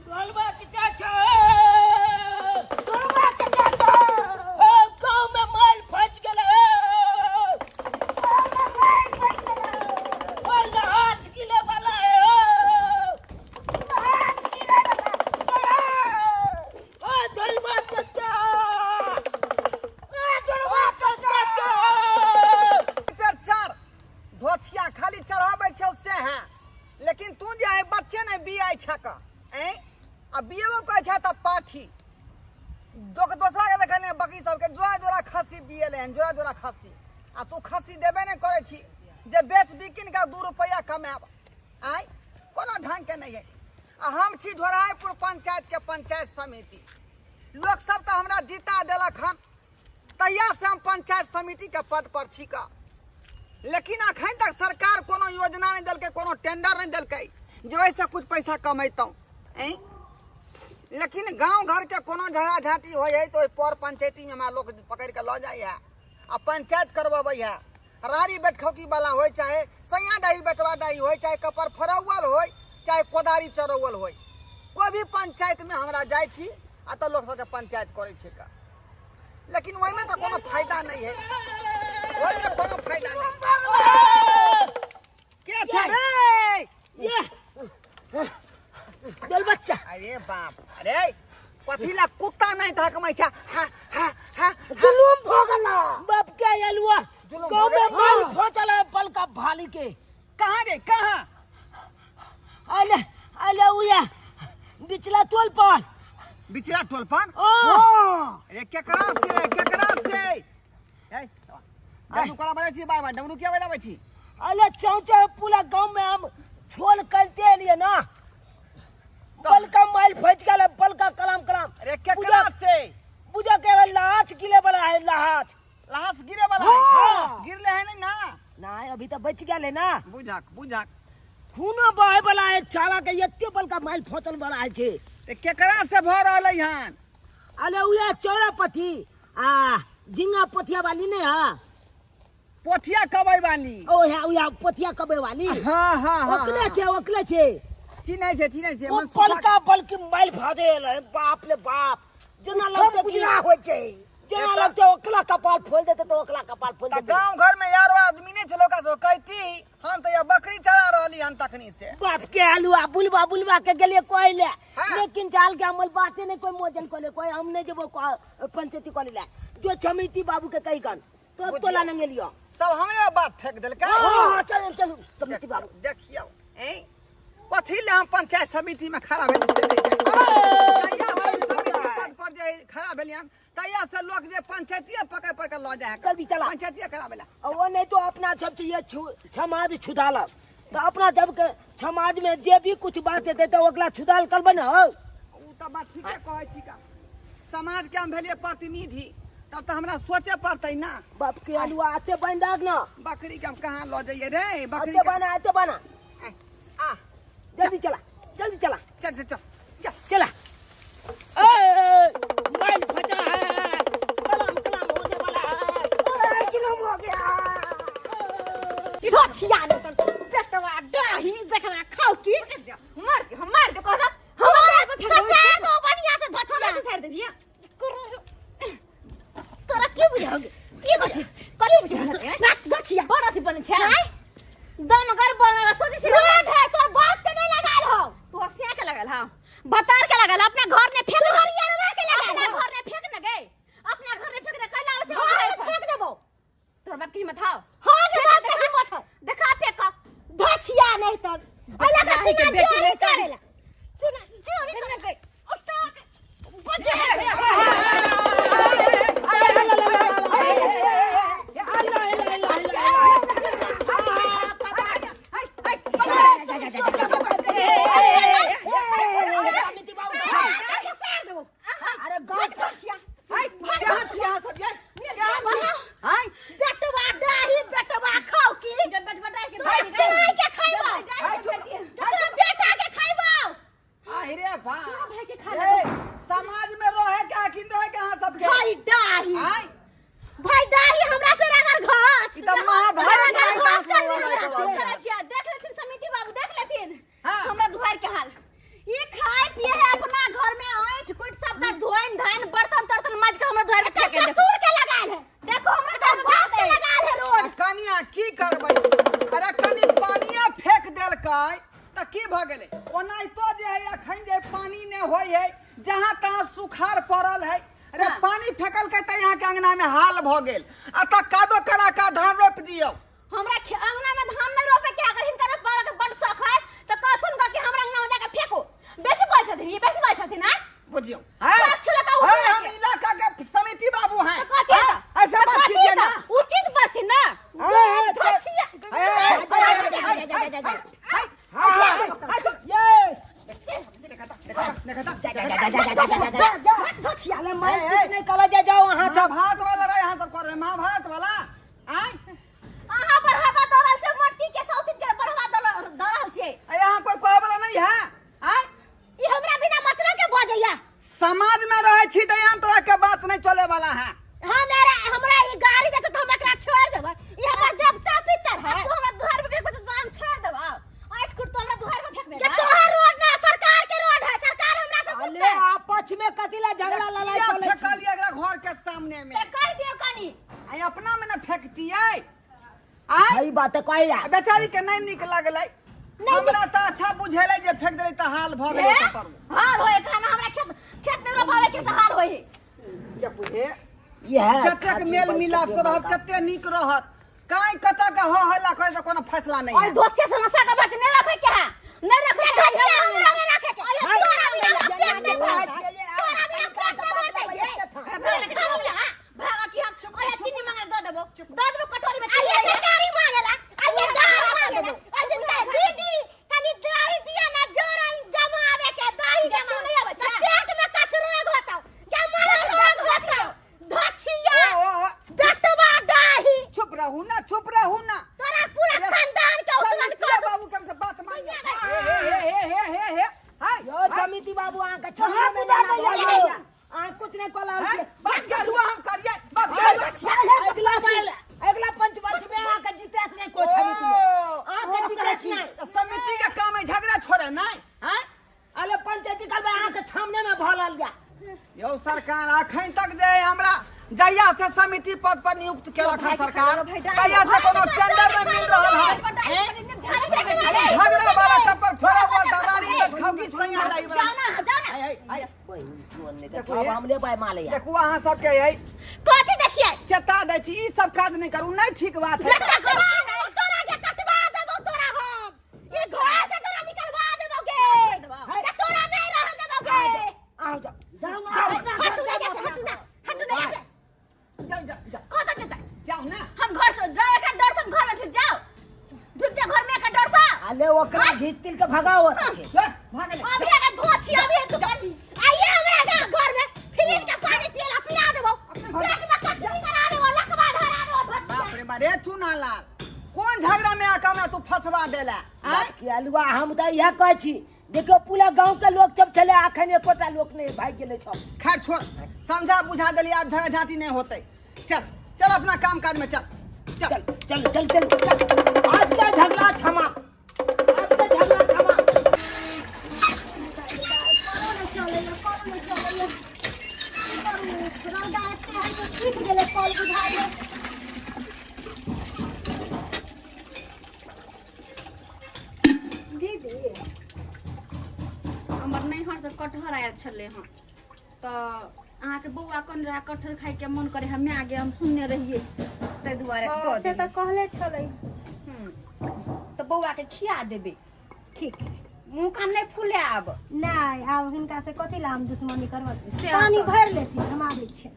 ढोलबा चचा छौ, ढोलबा चचा छौ, गाँव में माल फंस गेलै, गाँव में माल फंस गेलै, ओ लहाज गिले वाला है, ओ लहाज गिले वाला, ओ ढोलबा चचा, ओ ढोलबा चचा। पे चढ़ धोथिया खाली चढ़ाबै छौ से है, लेकिन तू जे है बच्चे नहीं बियाइ छक ऐं आ बियेबो करै छै तऽ पाठी दोसरा के देखल बकरी सबके जोड़ा जोड़ा खस्सी बियेले हन, जोड़ा जोड़ा खस्सी, आ तू खस्सी देबे नहि करै छी जे बेच बिकिन के 2 रुपैआ कमायब। आँय कोनो ढंग के नहीं है। आ हम छी ढोराईपुर पंचायत के पंचायत समिति, लोक सब तऽ हमरा जीता देलक हन, तहिया से हम पंचायत समिति के पद पर छी का, लेकिन अखन तक सरकार कोनो योजना नहीं देलकै, कोनो टेंडर नहीं देलकै जे ओहिसँ कुछ पैसा कमैतहुँ। ऐं लेकिन गांव घर के कोनो झगड़ा झाँटी होइ है तो ओहि पर पंचायती में हमरा लोक पकड़ के लऽ जाइ है आ पंचायत करबबै है। राड़ी बैठौकी वाला होइ, चाहे सैया डाही बेटवा डाही होइ, चाहे कपर फरौअल होइ, चाहे कोदारी चरौअल होइ, कोई भी पंचायत में हमरा जाइ छी आ तऽ लोक सबके पंचायत करै छै का, लेकिन ओहिमे तऽ कोनो फायदा नहीं है, ओहिमे कोनो फायदा नहीं। के छै रे? चल बच्चा। अरे बाप अरे, कथी ला कुत्ता नहीं धकमै छै? हा हा हा, जुलुम भ गेला बाप के अलुआ, जुलुम गाँव भ गेला। में माल खोजल है बलका भाली के। कहाँ रे कहाँ? अले अले उया बिचला टोल पर। बिचला टोल पर? ओ। हाँ। अरे केकरा से, केकरा से? ए, डमरू कोना बजै छी बार बार, डमरू किया बजाबै छी? अरे चौचा पूरा गांव में हम छोड़ करते एलिए ना, बलका माइल फंस गेल है, बलका कलाम कलाम। अरे केकरा से? बुझा के लाच गिरे वाला है, लाच। लाश गिरे वाला है? हाँ। गिरले है नहीं ना? नहीं अभी तो बच गेल है ना। बुझक बुझक। खूनो बहे वाला है चाला के, एते बलका माइल फंसल वाला है छे। ते केकरा से भ रहलै हन? अरे उया चौड़ा पथी आ झिंगा पोथिया वाली ने। हाँ पोथिया कबै वाली। ओ है उया पोथिया कबै वाली। हाँ, हाँ, हाँ, ओकले हाँ। छे, ओकले छे। चिन्है छे, चिन्है छे। ओ मन सुखा- बलका बलकी माइल फंसे है, बाप रे बाप। जेना लगते कि गुजरा होइ छै, जेना एतऽ- लगते ओकला कपाल फोल देते तो ओकला कपाल फोल तऽ देते। गांव घर में यारो आदमी नहीं छलो का सो कहती हम तो या बकरी चरा रहली हन तखनी से। बाप के आलुआ बुलबा बुलबा के गेलिए कोई ले, हाँ। लेकिन जाल के अमल बाते नहीं कोई मोजन कोले कोई, हम नहीं जबो पंचायती कोले ले जो समिति बाबू के कही गन तो बुझियो। तोला नहीं गेलियो। सब हमरे बात फेंक देलकै। हाँ, हाँ, चल चल समिति बाबू। देखियो हैं कथी ले हम पंचायत समिति में खड़ा भेल से नहीं जाए। तहिया से हम समिति पद पर जे खड़ा भेलियन तहिया से लोग जे पंचायतीये पकड़ पकड़ लऽ जाइ है। जल्दी चला। पंचायतीये कराबे ला। और वो नहीं तो अपना सब ये समाज छुदालक तो अपना जब के समाज में जे भी कुछ बात हेतै तऽ ओकरा छुदाल करबै ने हौ। उ तऽ बात ठीके कहै छी का, समाज के हम भेलियै प्रतिनिधि, तब तऽ हमरा सोचे पड़तै ना। बाप के आलुआ आते बन दाग ना। बकरी के हम कहाँ लऽ जइयै रे? बकरी आते के- बना, आते बना। ए, आ। जल्दी चला, जल्दी चला। चल, चल, चल, चल। चला। ए, माइल फटा है, कलम कलम होने वाला है। अरे, जुलम हो गया। धोथिया ने तो बेटवा डाही, बेटवा खाओ की मार के, हम मार दे कहला। हमरा ससार दो बढ़िया से धोथिया। हमरा ससार दे भैया। तोरा की बुझाओगे? की कथी? कथी बुझाओगे? ना धोथिया। बड़ अथी बने छै। दमगर बनल सोचे छी रोड है, तोर बाप के नहीं लगाल हो, तोर सिया के लगाल हो, बतार के लगाल, अपना घर ने फेंक, तोहर यारवा के लगाल, अपना घर ने फेंक न गए, अपना घर ने फेंक दे, कैला से घर फेंक देबो। तोर बाप के हिम्मत हो? हां के बाप के हिम्मत हो, देखा फेंक धोथिया नहीं त अला का सीना चोरी करेला, सुना चोरी करेला, उठा बचे। अरे गाँव बेटवा डाही, बेटवा खाओ की तोरा सिलाई के खइबो, तोरा बेटा के खइबो। अरे बाप भाई के खा ए, लेबो। समाज में रहे के आखिर रहे के अहाँ सबके? भाई डाही, आय भाई डाही, हमरा से रगड़ घास ई तऽ महाभारत रगड़ नहीं घास दास कर में दे रहे हमरा। के करै छियै, देख लेथिन समिति बाबू, देख लेथिन हाँ। हमरा दुआर के हाल। ये खाए पिए है अपन। नहीं होई है जहाँ तहाँ सुखाड़ पड़ल है। अरे हाँ। पानी फेंकल के तऽ यहाँ के अंगना में हाल भ गेल आ तऽ कादो करा का धान रोप दियौ। हमरा अंगना में धान नहीं रोपे के, अगर हिनकर रोपबावे के बड़ शौक है तो कहथुन का कि हमरा अंगना में जाके फेंको। बेसी बोल छथिन ये, बेसी बोल छथिन आ बुझियौ हैं? सब छलका उठा हैं, हम के। इलाका के समिति बाबू हैं। तो कथी हैं? है? ऐसा तो बात कथी कीजिए है? ना। उचित बात ना। हाँ, हाँ, धोछिया। हैं, हैं, हैं, हैं, हैं, हैं, हैं, हैं, हैं, हैं, चल। ये देखा, देखा, जा जा जा जा जा जा जा धोछिया। अरे मैं ए, ए। कुछ नहीं करा जा जाओ अहाँ सब। महाभारत वाला रहे यहाँ सब कर रहे महाभारत वाला आय। अहाँ बढ़ावा दऽ रहल छै मटकी के सौतिन के बढ़ावा दऽ रहल छियै। यहाँ कोई कहे वाला नहीं है आय। ई हमरा बिना मतलब के बजैया। समाज में रहे छी तऽ एहन तरह के बात नहीं चले वाला है। हमरा हमरा ई गाली देते तऽ हम एकरा छोड़ देबै। ई हमर देवता पितर है। तू हमरा दुहार पे फेंकबे तऽ हम छोड़ देबै। आठ कुट तो हमरा दुहार पे फेंकबे। ये तोहर रोड ना सरकार के रोड है, सरकार हमरा से अरे पूछते। आपस में कथी ला झगड़ा लड़ाई किया चलै छी? फेंकलियै एकरा घर के सामने में? से कहि दियौ कनी। आई अपना में ना फेंकतियै आय। सही बात है कहिया। बेचारी के नहीं नीक लगलै। हमरा तऽ अच्छा बुझेलै जे फेंक देलै तऽ हाल भऽ गेलै ककर। हाल होय खाना हमरा खेत खेत में रोपावे के से हाल होय। के बुझे इएह जतेक खातिर मेल बैठ मिलाप के से रहब बड़का। तते नीक रहत। काहे कतऽ के हो हल्ला करे से कोनो फैसला नहीं और है। दोस्त से नशा के बात नहीं रखे के है, नहीं रखे के है, हमरा नहीं रखे के। अरे तोरा बिना हमरा पेट नहीं भरतै, तोरा बिना पेट नहीं भरतै। ये भागा कि हम ओहे चीनी मांगे दऽ देबो, दऽ देबो कटोरी में। आइए तरकारी मांगेला, आइए दाल मांगेला। ओइ दिन कहे दीदी कनी दही दिया ना जोरन जमावे के, दही जमा नहीं आबै छै, पेट में कछ रोग होतौ, जमाना रोग होतौ। धोछिया ओ, ओ, ओ, बेटवा डाही। चुप रहू ना, चुप रहू ना। तोरा पूरा खानदान के उसलन समितिया कर दू। बाबू के हमसे बात मानिए। हे हे हे हे हे हे हे हाय, यो हाय, समिति बाबू अहाँ के हाँ, छामने में बुझा लेना दैया भऽ यौ। गेल। अहाँ कुछ नहीं कऽ रहल हाय, छियै। बाप के हुआ हम करिए, बाप के हुआ। अगिला बार अगिला पंचवर्ष में अहाँ के जीते नहीं कोई समिति में। ओ, अहाँ के जीते छी। तऽ समिति के काम है झगड़ा छोड़े नहीं हैं? अरे पंचायती करबै अहाँ के सामने में भऽ रहल या। यौ सरकार अखन तक जे हमरा जहिया से समिति पद पर नियुक्त केलक हन सरकार तहिया से कोनो टेंडर नहीं मिल रहल है हैं? अरे झगड़ा वाला चप्पल फोड़ा हुआ दरारी लटखौगी सैया जाई वाला। जाना जाना। आय, आय, आय। बहिन जोन नहीं देखो सब ये। हम लेबै माल या। देखू अहाँ सबके है कथी देखिए? चेता दै छी ई सब काज नहीं करू, नहीं ठीक बात है। बेटा कटवा तोरा के कटवा देबो तोरा हम। ई घर से तोरा निकलवा देबो गे। के तोरा नहीं रह देबो गे। आओ जाओ जाओ ना अपना घर हटू जाओ नहीं से, अपना हटू ना, घर। हटू नहीं से। जाओ जाओ जाओ कत जेतै? जाओ ना। हम घर से डर, एकरा डर से हम घर में ढुक जाओ, ढुक जाओ घर में एकरा डर से। अले ओकरा घीच तिल के भगाओ छै। ले, भाग ले। अभी अगर धो छी अभी तू आइए हमरा घर में फ्रिज के पानी पियला पिला देबो, पेट में कचरी करा देबो, लकवा धरा देबो धो छी। बाप रे बाप रे चुना लाल कोन झगड़ा में आके हमरा तू फंसवा देला आय? कि अलुआ हम तऽ इएह कहै छी, देखियौ पूरा गांव के लोग सब छलै, अखन एकोटा लोक नहि भागि गेलै सब। खैर छोड़, समझा बुझा देली, आब झगड़ा झांटी नहीं होते। चल चल अपना काम काज में चल चल चल चल चल चल। आज का झगड़ा क्षमा, आज का झगड़ा क्षमा। कलो नहि चलैया, कलो नहि चलैया। की करू? रौदा एते है जे सूखि गेलै कल बुझाइए। दीदी हमर नैहरसँ कटहर आयल छलै हँ तऽ अहाँके बौआ कन रहए कटहर खाइके मन करे हमे आगे हम सुनने रहियै ताहि दुआरे हँ, दऽ से तऽ देलियै। कहले छलै। तऽ बौआके खिया देबै। ठीक। मुँह कान नहि फूले आब। नहि, आब हिनका से कथी लए हम दुश्मनी करबै? से पानी तऽ- भरि लेथिन, हम आबै छियै।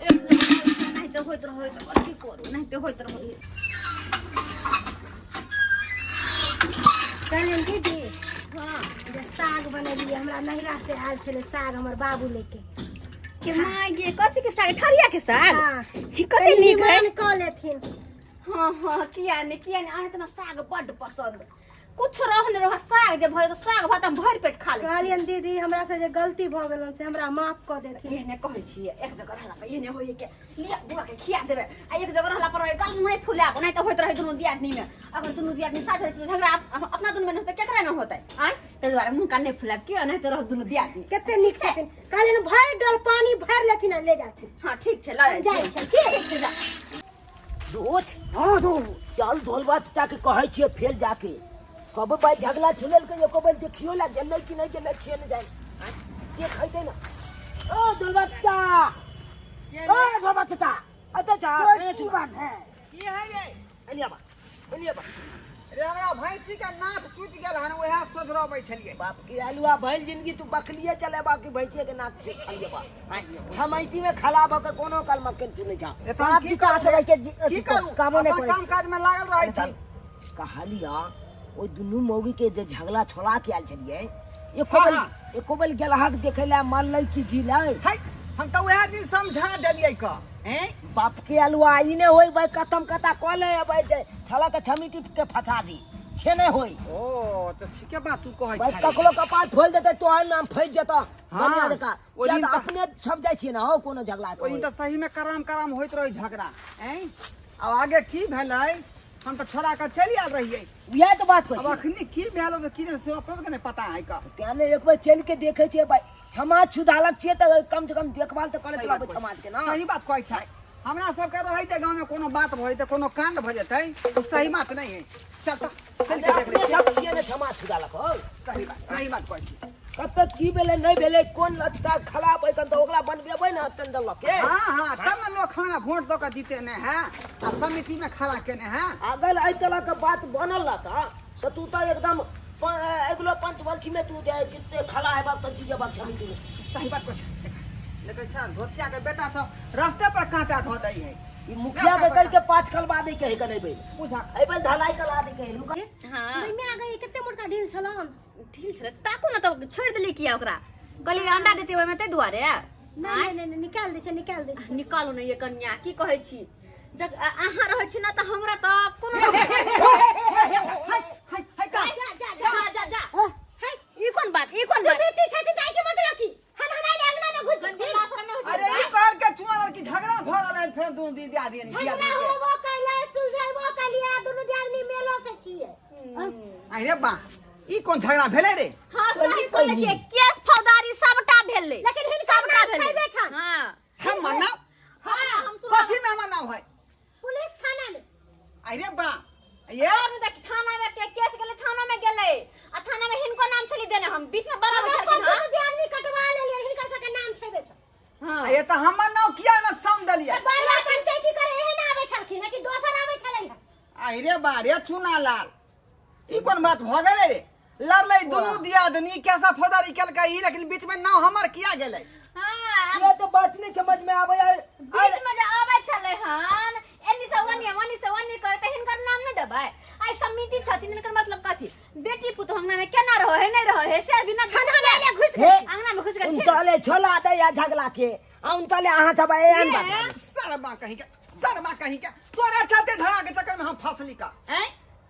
एक जगह नहि तऽ होइत रहै तऽ अथी करू, नहि तऽ होइत रहै। कहलियनि दीदी हँ जे साग बनेलियै, हमरा नैहरा से आयल छलै साग हमर बाबू लेके। के माय गे, कथी के साग? ठरिया के साग? हाँ। ई कते कनि नीक है। निमन कऽ लेथिन। हाँ हाँ, किया नहि किया नहि, अहाँ तऽ साग बड्ड पसंद। कुछ रह नहि रह, साग जे भऽ जेतौ साग भात हम भरि पेट खा लै छी। कहलियनि दीदी हमरा से जे गलती भऽ गेलनि से हमरा माफ कऽ देथिन। एहने कहै छियै, एक जगह रहला पर एहने होइए के लिअ बौआ के खिया देबै आ एक जगह रहला पर गल मुँह फुलाब, नहि तऽ होइत रहै दुनू दियादनी में। अगर दुनू दियादनी साथ रहै तऽ झगड़ा अपना दुनू में नहि होतै केकरा नहि होतै आँय? ताहि दुआरे मुँह कान नहि फुलाब, किया नहि तऽ रहब दुनू दियादनी। कते नीक छथिन। कहलियनि भरि डोल पानी भरि लेथिन आ ले जाथिन। हाँ ठीक छै, लऽ जाइ जाइ छियै, छी। ठीक छै, जा। दोस्त, हाँ दो चल धोलवा चाचा के कहै छियै फेर जाके। कब भाई झगड़ा छुलेल के एको बेर देखियो ला गेलै कि नहीं गेलै छियै ने जाय देखैते ना ओ दुलबच्चा ओ दुलबच्चा अच्छा जा की बात है की है रे एलिया बा एलिया बा रे हमरा भैंसी के नाथ टूटि गेल हन वएह सोझरबै छलियै बाप की आलुआ भइल जिंदगी तू बकलिए चले बा कि भैंसिए के नाक से छलिए बा छमैती में खड़ा भ के कोनो काल मक्खन तू नहीं जा रे तहन साफ की जी का करू रे? के की करू कामो नहीं अपन करै काम छी काज में लागल रहै छी कहलिया ओहि दुनू मौगी के जे झगड़ा छोड़ा के आयल छलियै एको हाँ, बेर हाँ। एको बेर गेलहक देखे ला मारलै कि जीलै है हम तऽ वएह दिन समझा देलियै क हैं बाप के अलुआ ई ने होई भाई कतम कता कऽ ले अबै जे छला के छमिटी के फंसा दी छे नहीं होई ओ तऽ ठीके बात तू कहै भाई छाली। ककरो कपार फोल देते तोहर नाम फंसि जेतऽ हाँ, बढ़िया जकाँ ओहि किया दिन तऽ तऽ- अपने छप जाइ छियै ने हौ कोनो झगड़ा के ओहि दिन तऽ सही में कराम कराम होइत रहै झगड़ा हैं आब आगे की भेलै हम तऽ छोड़ा कऽ चलि आयल रहियै इएह तऽ बात अब कहै छी अखनी की भेल तऽ की नहि से अपनो के नहि पता है का तें ने एक बेर चलि के देखै छियै भाई क्षमा छुदालक छियै तऽ कम से कम देखभाल तऽ करैत सही रहबै बात समाज के ना सही बात कहै छै हमरा सबके रहै छै गाँव में कोनो बात भऽ जेतै कोनो कांड भऽ जेतै तऽ सही बात नहि है चल तऽ चलि के देख लै अपने छियै। सब छियै ने क्षमा छुदालक हौ सही बात सही बात कहै छी कतऽ की भेलै नहि भेलै कोन लक्षता खराब है तऽ ओकरा बनबेबै ने अत्यंत लऽ के हाँ हाँ तब ने लोग हमरा वोट दऽ के जीते ने है आ समिति में खड़ा केने है अगर एहि तरह के बात बनल रहता तऽ तू तऽ एकदम अगिलो पंचवंशी में तू जे जितने खड़ा हेबा तऽ जी जेबा समिति में सही बात कहै छै देखै छै धोतिया के बेटा सब रस्ते पर कांटा धो दै है ई मुखिया के कहि के पाँच कलबा दै के है कने बेर बुझा एहि बेर धलाई कला दै के है लुका हाँ में आ गई कते मोटका ढील छलन ढील छलै तऽ ताकू ने तब छोड़ि देली किया ओकरा कहली अंडा देते ओहिमे ताहि दुआरे नहीं नहीं नहीं निकाल दे छै निकाल दे छै निकालू ने ये कन्या की कहै छी जब अहाँ रहै छी ने तऽ हमरा तऽ कोनो हाय हाय हाय का जा जा जा जा जा ई कोन बात ई कोन बात सुमिति छथिन दाई के मतलब की हम हनाई अंगना में घुस गंदी गेल लाशरम नहि होइ छै अरे ई कहल के चुआ लड़की झगड़ा भऽ रहल है फेर दुनू दीदी आदमी झगड़ा होबो कैले सुलझाइबो कैलिए दुनू दियादनी मेलो से छिए अरे बा ई कोन झगड़ा भेलै रे हां सही कहै छियै केस फौजदारी सबटा भेलै लेकिन हिनकर सबटा नाम भेलै छेबे छन। हां हम मना हां हम सुना कथी में हमर नाम है पुलिस थाना में अरे बा ये और देख थाना में के केस गेलै थाना में गेलै आ थाना में हिनको नाम छली देने हम बीच में बराबर हम छलखिन हां दुनू दियादनी कटवा लेलिए हिनकर सबके नाम छेबे छन हां ये तऽ हमर नाम किया न सम देलियै बारह पंचायती करे एहन आबै छलखिन कि दोसर आबै छलै हन अरे बा रे चुना लाल ई कोन बात भऽ गेलै रे लड़लै दुनू दियादनी कैसा फौदारी केलकै ई लेकिन बीच में नाम हमर किया गेलै हां ये तो बात नहीं समझ में आवे यार बीच में जे आबै छलै हन एन्नी से ओन्नी ओन्नी से ओन्नी करे तऽ हिनकर नाम नहि देबै आइ समिति छथिन हिनकर मतलब कथी बेटी पुतोह अंगना में केना रहो है नहीं रहो है से बिना हनहनाइले घुसि हे अंगना में घुसि गेल उनतले छोला दे या झगड़ा के आ उनतले अहाँ सब एहन बात शर्मा कहीं के शर्मा कहीं के तोरा चलते धरा के चक्कर में हम फंसली का हैं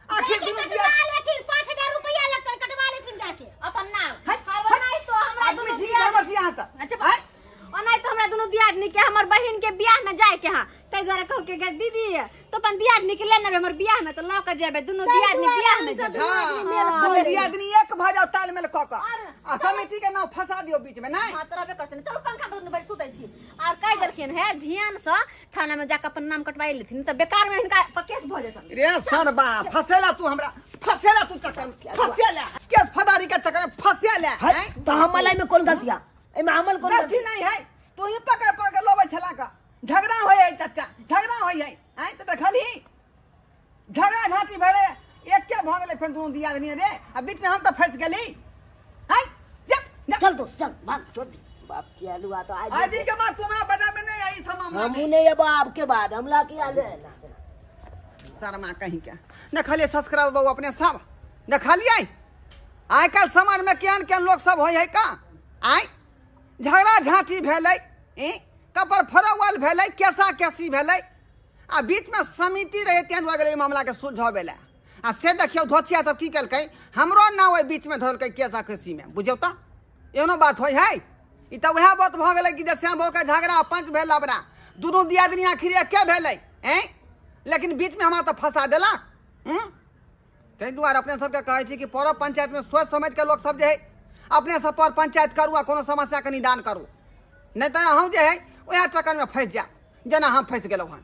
आखिर दुनू कटवा लेथिन 5000 रुपया लगतै कटवा लेथिन जाके अपन नाम है, और ओनाहि तो हमरा आदमी दुनू छी दियाद गड़बड़ छी यहाँ से अच्छा ओनाहि तो हमरा दुनू दियादनी के हमर बहिन के बियाह में जाय के हां ताहि दुआरे कहल के दीदी तो अपन दियादनी के लेने हमर बियाह में तो लऽ के जेबै दुनू दियादनी बियाह में जेबै हाँ दुनू दियादनी एक भऽ जाओ तालमेल कऽ कऽ आ समिति के नाम फंसा दियौ बीच में नहीं हाँ तो रहबे करतै चलू पंखा पर दुनू बैठ सुतै छी आर कहि देलखिन हे ध्यान से थाना में जाके अपन नाम कटवाई लेथिन तऽ बेकार में हिनका पर केस भऽ जेतन रे सरबा फसेला तू हमरा फसेला तू चक्कर में फसेला केस फदारी के चक्कर में फसेला है हैं? तो हमल एहिमे कोन गलती है एहिमे हमल कोन गलती नहीं है तू ही पकड़ पकड़ लोबे छला का झगड़ा होय है चाचा झगड़ा होय है हैं तो देखलही झगड़ा झांटी भेले एक के भऽ गेलै फेर दुनू दियादनी रे आ बीच में हम तऽ फंसि गेली हैं जा जा चल दोस्त चल भाग छोड़ दे बाप के आलू आ तो आज आज दिन के बाद तू हमरा बटा में नहीं आई सब मामला हमू नहीं अब आपके बाद हमला की आले ना शर्मा कहीं के देखलिए सब्सक्राइब बाबू अपने सब देखलिए आइ काल्हि समाजमे केहन केहन लोक सब होइ है का आइ झगड़ा झाँटी भेलै ई कपर फरौवल भेलै केसा केसी भेलै आ बीचमे समिति रहै तेहन भऽ गेलै ओहि मामलाके सुलझाबै लए आ से देखियौ धोतिया सब की केलकै हमरो नाम ओहि बीचमे धरलकै केसा केसीमे बुझियौ तऽ एहनो बात होइ है ई तऽ वएह बात भऽ गेलै कि जे श्याम भावके झगड़ा पंच भेल लबड़ा दुनू दियादनी आखिर एके भेलै ऐं लेकिन बीचमे हमरा तऽ फंसा देलक हूँ ताहि दुआरे अपने सबके कहै छी कि पर पंचायतमे सोचि समझिके लोक सब जे है अपने सब पर पंचायत करू आ कोनो समस्याके निदान करू नहि तऽ अहूँ जे है उएह चक्करमे फँसि जायब जेना हम फँसि गेलहुँ हन।